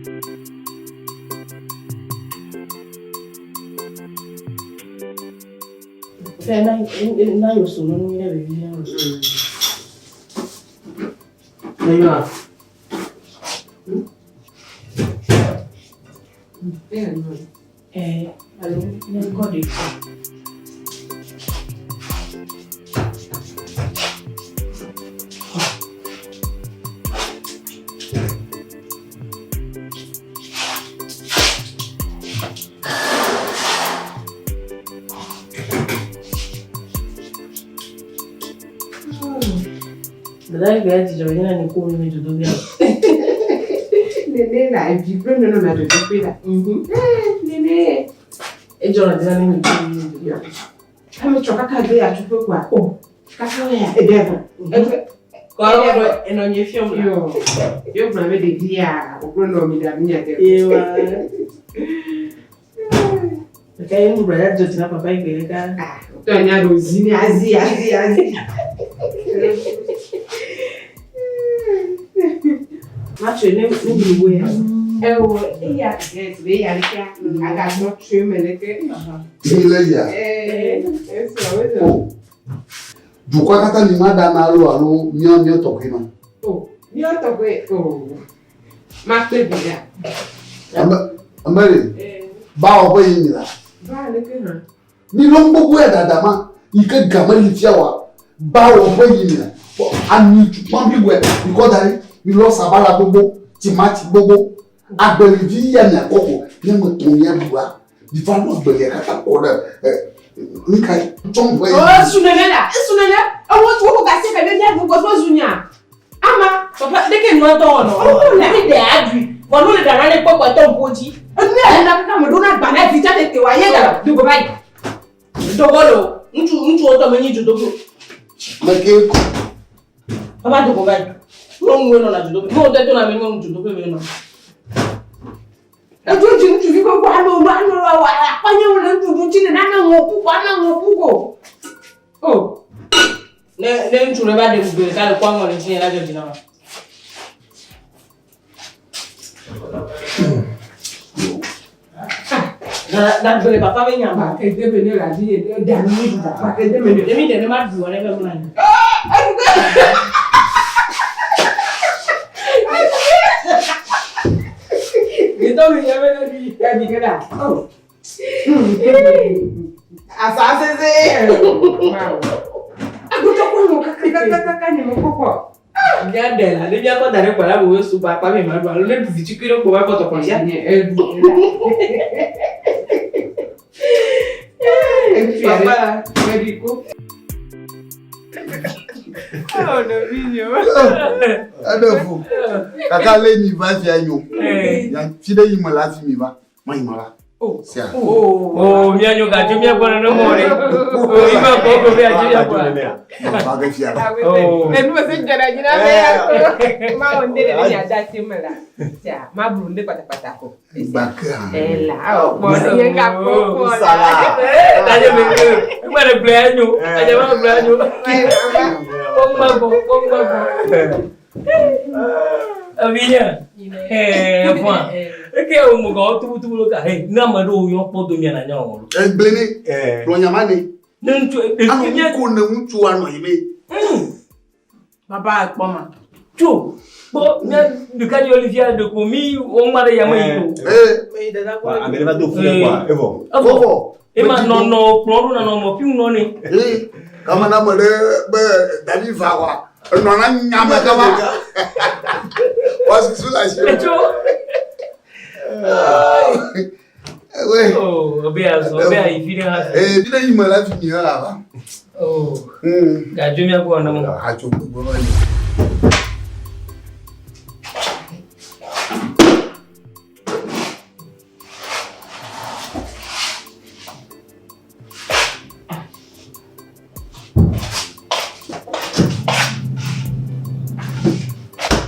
Fɛ na na yo solo ni le vivi ya. Ne yɔ. Eh, alo ne kɔ de. Dada gbe dzidzɔ yina ne ko mi dodo bia. Nene la evi kple nene na dodo ƒe la. Nene. Edzɔ na dina ne mi ko mi dodo bia. Ame tsɔ kaka de ya tso ƒe kɔa. O kaka wɔ ya eɖe vɔ. Eɖe. Kɔlɔ wɔ enɔ nye fiɔm la. Yo. Yo gblɔ be ɖevia wògblɔ nɔ mi ɖe mi nya te. Ewa. Eka ye ŋu brada dzɔ dzi na papa yi gbe ɖeka. Ah, tɔ nya ɖo zi ne azi azi azi. Matso ne ne mi wo ya. Ewo eya get be eya ɖeka agagbɔ tso eme leke. Mi le yia. Ee, esi wo zɔ. O. Dukɔa katã mi ma ɖa na alo alo míɔ míɔ tɔxɛ ma. O, míɔ tɔxɛ o. Ma kpe vi ɖa. Ame ame ɖe ba wɔ ƒe yi mi la. Ba leke hã. Mi lɔ gbogbo ya dada ma yi ke game li fia wa ba wɔ ƒe yi mi la. Ami tukpa bliboe mi kɔ da ɖi mi lɔ sabala gbogbo timati gbogbo agbelivi ya mia kɔ ko ne me tɔn mia ɖua mi va lɔ agbelia katã kɔ ɖe ɛ nika tsɔm ƒe yi. O su nene la, esu nene. Ewo tu wo gasi be ne mia ɖu gbɔdɔ zu nya. Ama. Papa leke nua tɔ wɔ nɔ. O Ne mi ɖe aɖui. Vɔ nu le ɖa na ne kpɔ kpɔ tɔ ŋkuwo dzi. Enu ya le na kaka me ɖo na gba na vi tsa tete wa ye ga dogo va yi. Dogo le o. Ŋutsu ŋutsuwo tɔ menyi dzodoƒe o. Meke ko. Papa dogo va yi. Nyɔnuwoe nɔna dzodoƒe. Ne wode to na ame nyɔnu dzodoƒe me nɔ. Edzo dzi ŋutsuvi gbogbo alo alo alo akpanye wo le ŋutsu ŋuti ne nane ŋɔ ku ko ane ŋɔ ku ko. O. Ne ne ŋutsu ɖe va ɖe ŋugbe ɖeka le kɔ aŋɔ le ŋutinye la dzɔ dzi na ma. Na na gbe le papa be nya ma. Ba ke de me ne la dzi ye da nu mi da. Ba ke de me ne. Ne mi ɖe ne ma ɖu wɔ ne be mla anyi. Yetɔ mi nye be ne ɖui. Ya di ke da. O. Asa sese. Agbetɔ kɔ ŋɔ kakakakaka nye me kpɔkpɔ. Mía ɖe la ne míakɔ da ɖe kpɔ la bo su ba akpa mi ma ɖu alo ne ɖu vitukui ɖe kpo va kpɔtɔ kɔ sia. Nye eɖu. Papa. Meɖi ko. Oh, nɔvinye. Eɖe fu. Kaka le mi va fia nyo. Ya fi ɖe yi me la fi mi va. Ma yi ma va. Sia. O míanyo gatso míagbɔ nene mɔ ɖe. O yi ma gbɔ ko be atso míagbɔ. Ma va ke fia. Oh. Enu me se dzɔna dzi na be ya ko. Ma wɔ ŋɖe ɖe ne nya da asi me la. Tia, ma blu ŋɖe patapata ko. Gba ke hã. Ela, awɔ kpɔ nye ka kpɔ kpɔ la. Sala. Tadze me ke. Egba ɖe gblẽ anyo. Tadze ma gblẽ anyo. Kpɔŋgba gbɔ, kpɔŋgba gbɔ. Evinye. Ɛɛ fua. Eke wo mo gã tubutubu lo ka. He, ne ame ɖewo yɔ kpɔ do mia na nya wɔ. Egblẽ ne. Gblɔ nya ma ne. Ne ŋutsu Alo ɖevi mia ko ne ŋutsua nɔ yi me. Papa ekpɔ ma. tso kpɔ mia ɖeka dzi Olivia ɖeko mi wo ŋma ɖe yame yi o. Ee. Me yi dada kpɔ. Ame ɖe va do fu ɖe kɔa, evɔ. Evɔ. Vɔvɔ. Ema nɔnɔ kplɔ ɖo nanɔ mɔ fi ŋu nɔ ne. Ee. Kama na ame ɖe be Davi va wa. Enɔ na nyame kama. Wa susu le asi. Etso. Ewe. Oh, obe azɔ, obe ayi fi ɖe hã. Ee, fi ɖe yi me la fi mi hã la va. Oh. Gadzo mia gbɔ nɔ. Atso gbogbo va yi.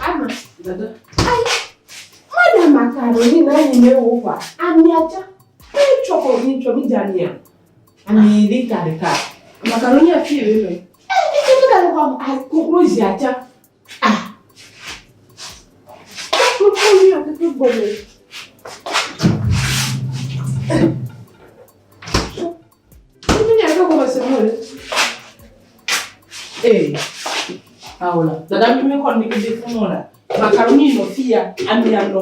Ama. Dada. Ayi. Ma ɖa makaroni na nyi ne wo kwa. Amia tsa. E tsɔ kɔ mi tsɔ mi dza mia. Ami lita ɖeka. Makaroni afi ye me. E e ne ga le kɔ a koklozi atsa. Ah. Koklozi ya keke gɔme. Nya ɖe gɔme se mo le. Ee. Awo la. Dada mi mi xɔ ne kebe fún mɔ la. Macaroni nɔ fia, amia nɔ,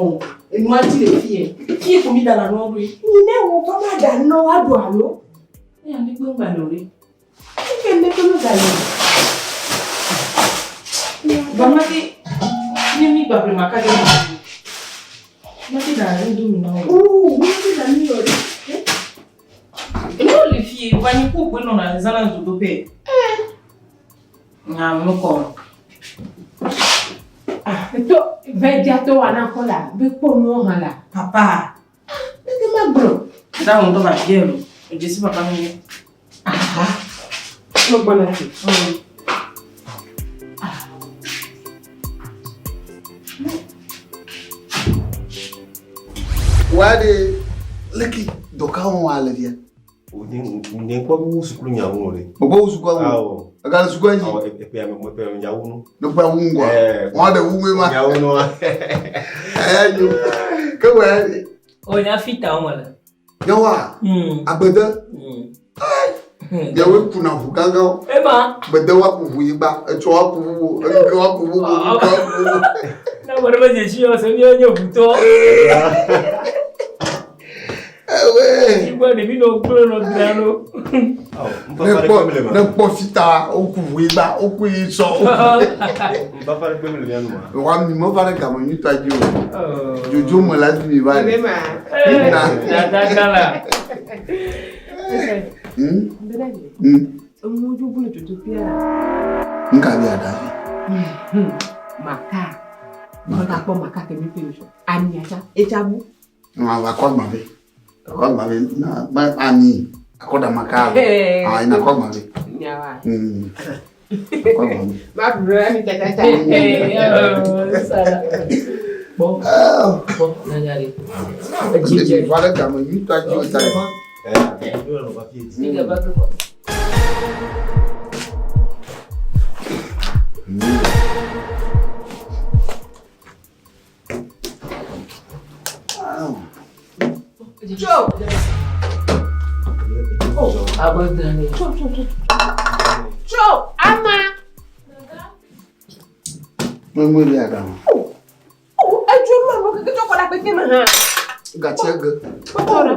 enua dzi le fie. Fie ko mi dana nua ɖoe. Nyi ne wo va ma ɖa nɔ wa ɖu alo? Eya ne kpe ŋgba le o ɖe. Eke ne kpe ŋgba le. Ba ma te ne mi gba ƒle maka ɖe ma. Ma te ɖa nu do mi na o. Oo, mi te ɖa nu yɔ ɖe. Enu le fie, va nyi ku gbe nɔna zãna dzodoƒe. Nya me kɔ. Ah, to vɛdzia to wa na kɔ la, be kpɔ nuwo hã la. Papa. Eke ma gblɔ. Da ŋutɔ va fie lo. Edze si papa mi. Aha. No gbɔna fi. Wa de leki dɔ ka wɔn wa le fia. Nye ŋkpɔ be wo sukulu nyawo ŋu le. Gbogbo wo sukua ŋu. Awɔ. Aga le sukua dzi. Awɔ eƒe ame eƒe ame nyawo nu. Ne ƒe ŋu ŋgɔa. Ɛɛ. Wɔn ɖe ŋu ŋue ma. Nyawo nua. Ɛɛ yo. Ke wɔ ya de. O nya fita wɔn le. Yawa. Agbede. Miawoe kuna ʋu gãgãwo. Ema. Gbede wa ku ʋu yigba, etsɔ wa ku ʋu, eke wa ku ʋu, eke wa ku ʋu. Na wɔ ɖe be dzesi yɔ se mi nye ʋutɔ. Ewe. Igba ɖevi nɔ gblẽ nɔ dzra ɖo. Ne kpɔ ne kpɔ fita woku ʋu yigba, woku yi sɔ. Nfafa ɖe kpe mi le mia nua. Wa mi me va ɖe game nyuitɔ dzi o. Dzodzo me la mi va le. Na. Dada gã la. Enuwo dzo le dzodoƒea la. Nka bi aɖa fi. Maka. Maka kpɔ maka ke mi ƒe sɔ. Amia tsa, etsa bu. Nwa va kɔ agba vɛ. Akɔ agba vɛ na ba ami akɔ da maka lo. Ah, ina akɔ agba vɛ. Nyawa. Akɔ agba vɛ. Ma ɖu ɖe mi tsa tsa. Bɔ. Bɔ nanya ɖe. Edzi va ɖe game nyuitɔ dzi o ta. Tso. Agbedani. Tso tso tso. Tso ama. Ŋue bi aɖa. O edzo lu alo keke tsɔ kɔ ɖe akpete me hã. Gatsi ege. Kpɔtɔ ɖe.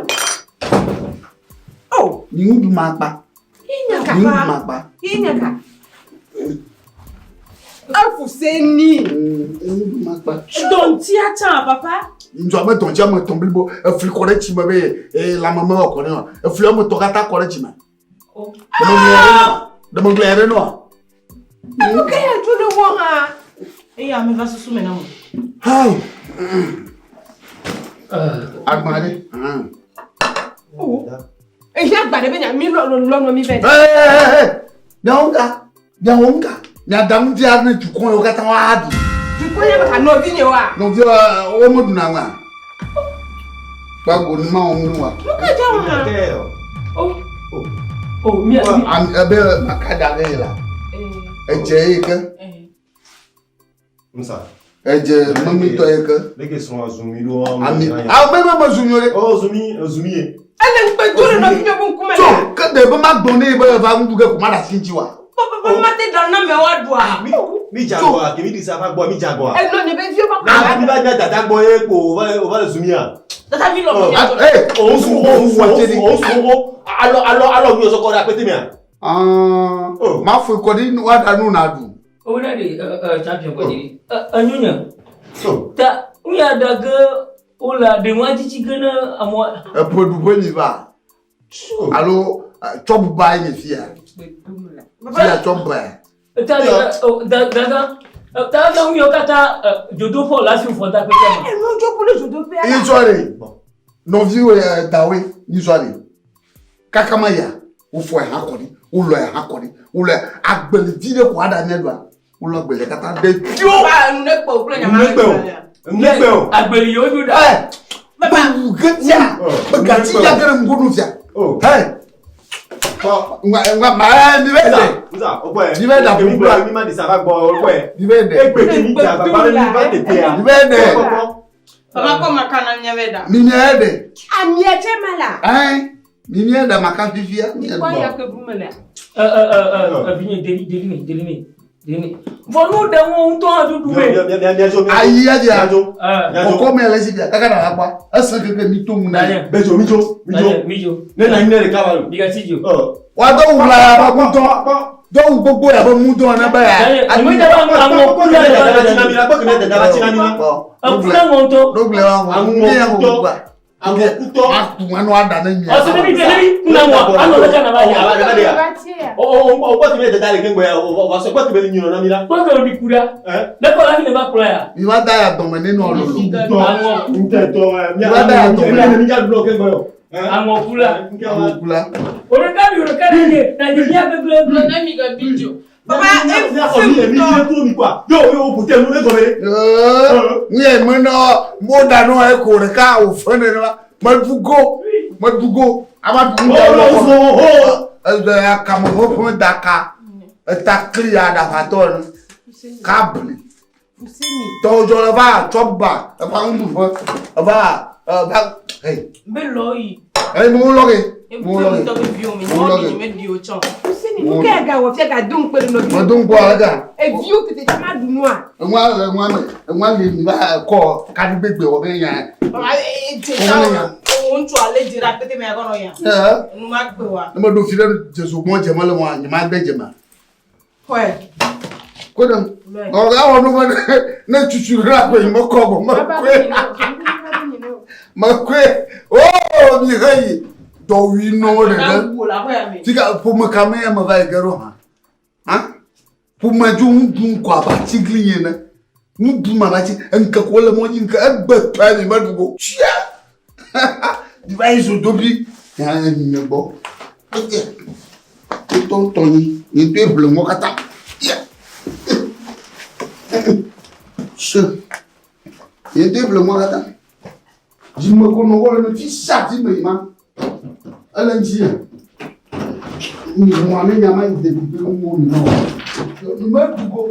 O. Nyiŋuɖu ma kpa. Inya Nyiŋuɖu kapa. ma kpa. Inya ka. Efuse ni. Nyiŋuɖu ma kpa. Dɔntia tsã papa. Ŋdzɔ ame dɔn dzi ame tɔn blibo efli kɔ ɖe tsi me be ee lãme mewɔ kɔ ne wa. Efli ame tɔ katã kɔ ɖe tsi me. Ɖemegblẽ ɖe nɔa. Enu ke ya dzo ɖe wɔ hã. Eya ame va susu me na mo. Hao. Agba ɖe. O. Eya agba ɖe be nya mi lɔ lɔ nɔ mi vɛ. Ee miawo ŋka miawo ŋka miadaŋu via ne dukɔ yiwo katã woaɖu. Dukɔ ya me ka nɔvi nye wa. Nɔvi wo meɖuna ŋua. Gbago nu ma wɔm nu wa. Nu ka dza wɔ hã? O. O mia. Ami ebe maka da ɖe yi la. Edze yi ke. Musa. Edze memitɔ yi ke. Leke srɔ̃ zumi ɖo. Ami awo be me me zumi o ɖe. O zumi zumi ye. Ele ŋukpe do ɖe nɔvi nye ƒe ŋkume. Tso ke ɖe be ma gblɔ ne be eva nuɖu ge ko ma ɖe asi ŋuti wa. Papa ma te ɖa na me wa ɖua. Mi dze agɔa ke mi ɖi sa va gbɔ mi dze agɔa. Enɔ nye be viwo va Na mi va mia dada gbɔ ye ko o va o va le zumia. Dada mi lɔ mi Ah, ee. O su o su o su o su o alɔ alɔ alɔ mi yɔ kɔ ɖe akpete mia. Ah, ma fo kɔ ɖi wa ɖa nu na ɖu. O na de champion kɔ di. Enyo nye. Ta ŋuya ɖa ge o la ɖe ŋua dzidzi ge ne amewo. Eƒe ɖuƒe mi va. Alo tsɔbuba ye nye fia. Fia tsɔbuba. Ta de dada ta ta ŋuyawo katã dzodoƒe le asi fɔ da kpekpe me. Enu dzo ku le dzodoƒea. Yi sɔ ɖe. Nɔviwo yɛ dawoe yi sɔ ɖe. Kaka ma ya wofɔ ya hã kɔ ɖi wolɔ ya hã kɔ ɖi wolɔ ya agbelivi ɖe ko aɖa nye ɖua wolɔ agbeli katã ɖe tio. Ba enu ne kpe o kple nyama. Ne kpe o. Ne kpe o. Agbeli yewo ɖu ɖa. Ɛ wu ge tia gati ya ge ɖe ŋgonu fia. Ɛ ŋa ŋa ma ɛ mi bɛ dɛ. Musa o gbɔ yɛ. Mi bɛ da Ke mi ƒu gbɔ mi ma ɖi sa va gbɔ o gbɔ yɛ. Mi bɛ dɛ. Egbe ke mi dze agbagba be mi va tetea. Mi bɛ dɛ. Papa kɔ maka na mía be ɖa. Mi mía ɖe. Amia tse ma la. Ɛn, mi mía ɖe maka fifia. Mi kpɔ ya ke ɖu me lea. Ɛ ɛ ɛ ɛ evinye deli deli me deli me deli me. Vɔ nu ɖe ŋu ŋutɔ hã ɖuɖu me. Ayi ya dia. Ɛ Kɔkɔ me le si dia kaka na la kpɔa. Ese keke mi to ŋu na ye. Bedzo, mi dzo, mi dzo. Mi dzo. Ne na nyi ne ɖeka va lo. Mi gati dzo. Wa dɔw wula ya be mudɔ. Dɔw gbogbo ya be mudɔ ne be ya. Ame da ba aŋɔ ku la le ba le. Eku na ŋɔ ŋutɔ. Ɖogble wa ŋɔ. Mi ya ŋɔ gba. Aŋɔkutɔ. Aku ŋu aɖa ne mia. Ɔsɛ ne mi ne mi ku na ŋɔ anɔ ɖeka na ba ya. Kpɔtɔ mi ku ɖa. Ne kɔ la mi ne ba kplɔ ya. Mi va da ya dɔme ne nɔ lolo. Aŋɔ ku la. Aŋɔku la. O ɖeka mi o ɖeka mi ye na dzi mia gbegble. Ne mi ke bi dzo. Papa Ee, ŋu me nɔ mo da nɔ eko ɖeka wòfe ne la meɖu go meɖu go ava ɖu ŋu da lɔ ebe akame ƒeƒe daka eta kli aɖaʋatɔ ene kabli tɔwo dzɔ le va tsɔ ba eva ŋuɖuƒe eva eva hey Be lɔ yi. eye mo lɔ ke mo lɔ Tɔ ke be vi o mi. Mo lɔ Mɔ ke. mi me di o tsɔ. Fuseni nu ke ga wɔ fia ga do ŋukpe ɖe nɔvi. medo ŋkɔ ale ka Eviwo tete tsa ma ɖu nua. eŋua le eŋua me eŋua le mi va kɔ kaɖigbegbe wɔ be nya Papa e dze tsa o ŋutsu ale dze ɖe akpete me akɔnɔ ya. ee. Nu ma kpe wa. Ne meɖo fi ɖe dzezogbɔn dze mele mɔa, nye ma de dze ma. Xɔe. Ko ɖe ɔ awɔ nu be ne tutu ɖe la koe mekɔ go mekɔe mekɔe oo mi he yi dɔwui nɔ wo ɖeɖe. Wo la xɔe ame. Fika ƒome ka me ya me va yi ge ɖo hã? Hã? Ƒome dzo nu ɖum kɔ abe atiglinyi ene. Nu ɖum abe ati ŋkeke wole mɔ dzi ŋke egbe tɔe mi meɖu go. Tsia! Mi va yi zodobi. Ya nye gbɔ. Ete. Wotɔ tɔ nyi. Nye ŋutɔe ƒle ŋɔ katã. Ya. Se. Nye ŋutɔe ƒle ŋɔ katã. Dzime ko nɔ wɔ le fi sia fi me yi ma. Ele ŋuti ya. Ŋua ne nya ma yi de gbegbe ŋu mi nɔ. Mi meɖu go.